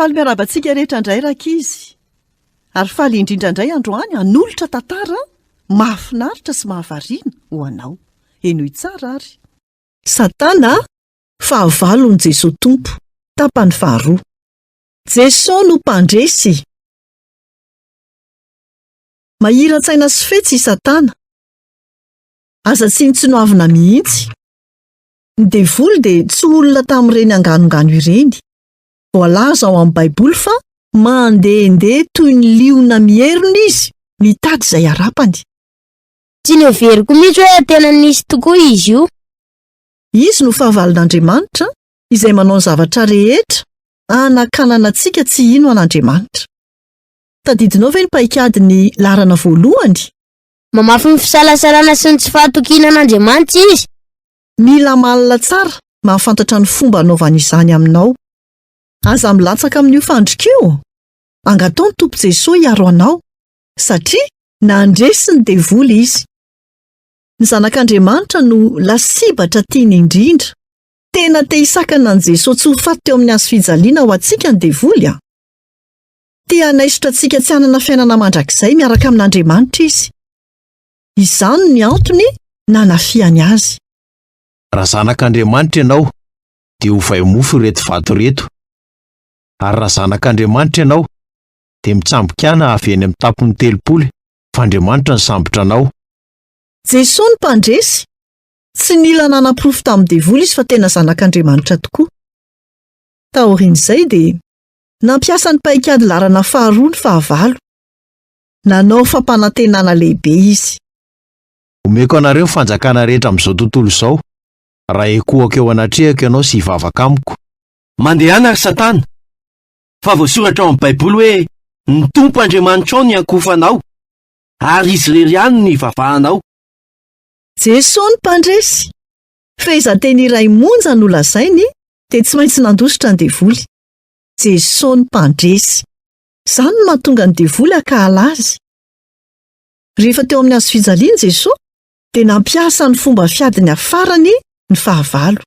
Faly miarahaba antsika rehetra indray rankizy. Ary faly indrindra indray androany hanolotra tantara mahafinaritra sy mahavariana ho anao. Henoy tsara ary. Satana, fahavalon'i Jesoa Tompo, tapany faharoa. Jesoa no mpandresy. Mahiran-tsaina sy fetsy i Satana. Aza tsinontsinoavina mihitsy. Ny devoly dia tsy olona tamin'ireny anganongano ireny. Voalaza ao amin'ny Baiboly fa mandehandeha toy ny liona mierona izy, mitady izay harapany. Tsy noheveriko mihitsy hoe tena nisy tokoa izy io. Izy no fahavalon'Andriamanitra izay manao ny zavatra rehetra hanakanana antsika tsy hino an'Andriamanitra. Tadidinao ve ny paikady ny laharana voalohany? Mamafy ny fisalasalana sy ny tsy fahatokiana an'Andriamanitra izy. Mila malina tsara mahafantatra ny fomba anaovany izany aminao. Aza milatsaka amin'io fandrika io. Angataho ny Tompo Jesoa hiaro anao, satria nandresy ny devoly Izy. Ny Zanak'Andriamanitra no lasibatra tiany indrindra. Tena te hisakana an'i Jesoa tsy ho faty teo amin'ny hazo fijaliana ho antsika ny devoly an! Te hanaisotra antsika tsy hanana fiainana mandrakizay miaraka amin'Andriamanitra izy. Izany ny antony nanafihany azy. Raha zanak'Andriamanitra ianao, dia ovay mofo ireto vato ireto. Ary raha zanak'Andriamanitra ianao, dia mitsambikana avy eny amin'ny tampon'ny telopolo, fa Andriamanitra nisambotra anao. Jesoa no mpandresy. Tsy nila nanaporofo tamin'ny devoly izy fa tena zanak'Andriamanitra tokoa. Taorian'izay dia nampiasa ny paikady laharana faharoa ny fahavalo. Nanao fampanantenana lehibe izy. Omeko anareo ny fanjakana rehetra amin'izao tontolo izao, raha hikohaka eo anatrehako ianao sy hivavaka amiko. Mandehana ry Satana, fa voasoratra ao amin'ny Baiboly hoe, Ny Tompo Andriamanitrao no hiankohofanao, ary Izy irery ihany no hivavahanao. Jesoa no mpandresy. Fehezanteny iray monja no lazainy dia tsy maintsy nandositra ny devoly. Jesoa no mpandresy. Izany no mahatonga ny devoly hankahala azy. Rehefa teo amin'ny hazo fijaliana Jesoa dia nampiasa ny fomba fiadiny hafarany ny fahavalo.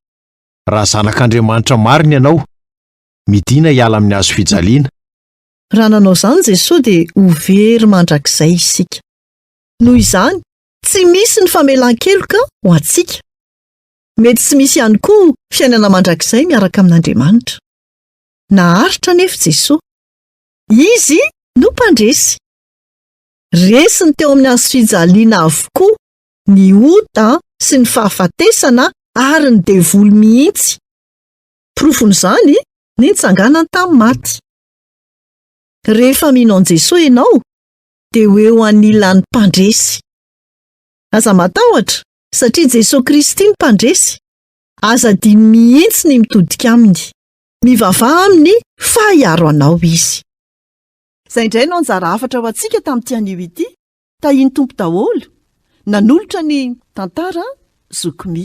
Raha zanak'Andriamanitra marina ianao, midina hiala amin'ny hazo fijaliana. Raha nanao izany Jesoa dia ho very mandrakizay isika. Noho izany, tsy misy ny famelan-keloka ho antsika. Mety tsy misy ihany koa fiainana mandrakizay miaraka amin'Andriamanitra. Naharitra anefa Jesoa. Izy no mpandresy. Resiny teo amin'ny hazofijaliana avokoa ny ota sy ny fahafatesana ary ny devoly mihitsy. Porofon'izany ny nitsanganany tamin'ny maty. Rehefa mino an'i Jesoa ianao dia ho eo anilan'ny mpandresy. Aza matahotra satria Jesoa Kristy no mpandresy. Aza adino mihitsy ny mitodika aminy. Mivavaha aminy fa hiaro anao izy. Izay indray no anjara hafatra ho antsika tamin'ity anio ity. Tahian'ny Tompo daholo. Nanolotra ny tantara Zoky Mi.